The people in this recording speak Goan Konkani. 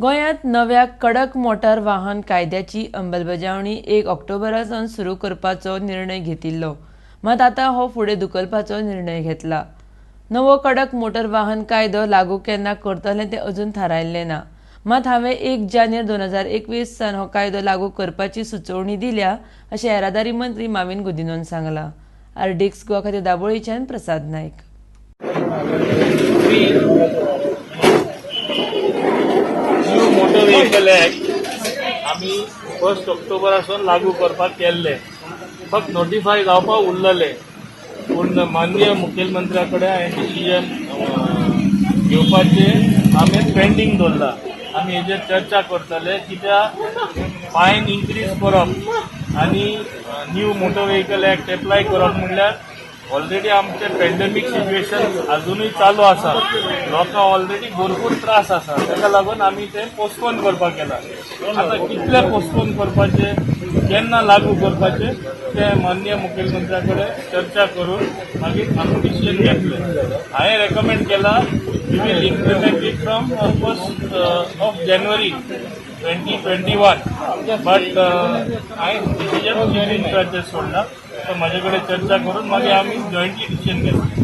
गोंयांत नव्या कडक मोटार वाहन कायद्याची अंमलबजावणी 1 ऑक्टोबरा सावन सुरू करपाचो निर्णय घेतिल्लो, मात आतां हो फुडें धुकलपाचो निर्णय घेतला. नवो कडक मोटर वाहन कायदो लागू केन्ना करतले तें अजून थारायल्लें ना. मात हांवें 1 जानेर 2021 सावन हो कायदो लागू करपाची सुचोवणी दिल्या, अशें येरादारी मंत्री माविन गुदिन्होन सांगलां. आरडीएक्स गोवा खातीर दाबोळीच्यान Prasad Naik. New motor vehicle act आमी 1 ऑक्टोबरासून लागू करपाक केल्ले, फक्त नोटिफाय जावपाक उरलेले. पूण माननीय मुखेलमंत्र्या कडेन हांवें डिसिजन घेवपाचे आमी पेंडींग दवरला. आमी हेजेर चर्चा करतले, कित्याक फायन इन्क्रीज करप आनी new motor vehicle act apply करप म्हणल्यार ऑलरेडी आमचे पेंडेमीक सिच्युएशन अजुनूय चालू आसा. लोकांक ऑलरेडी भरपूर त्रास आसा. ताका लागून आमी ते पोस्टपोन करपाक गेला. आतां कितले पोस्टपोन करपाचे, केन्ना लागू करपाचे, ते माननीय मुखेलमंत्र्या कडेन चर्चा करून मागीर आमी डिसिजन घेतले. हांवें रेकमेंड केला, we will implement it from 1st of January 2021, but हांवें डिसिजन चीफ मिनिस्टराचेर सोडला. तो म्हजे कडेन चर्चा करून मागीर आमी जॉयंटली डिसिजन घेतले.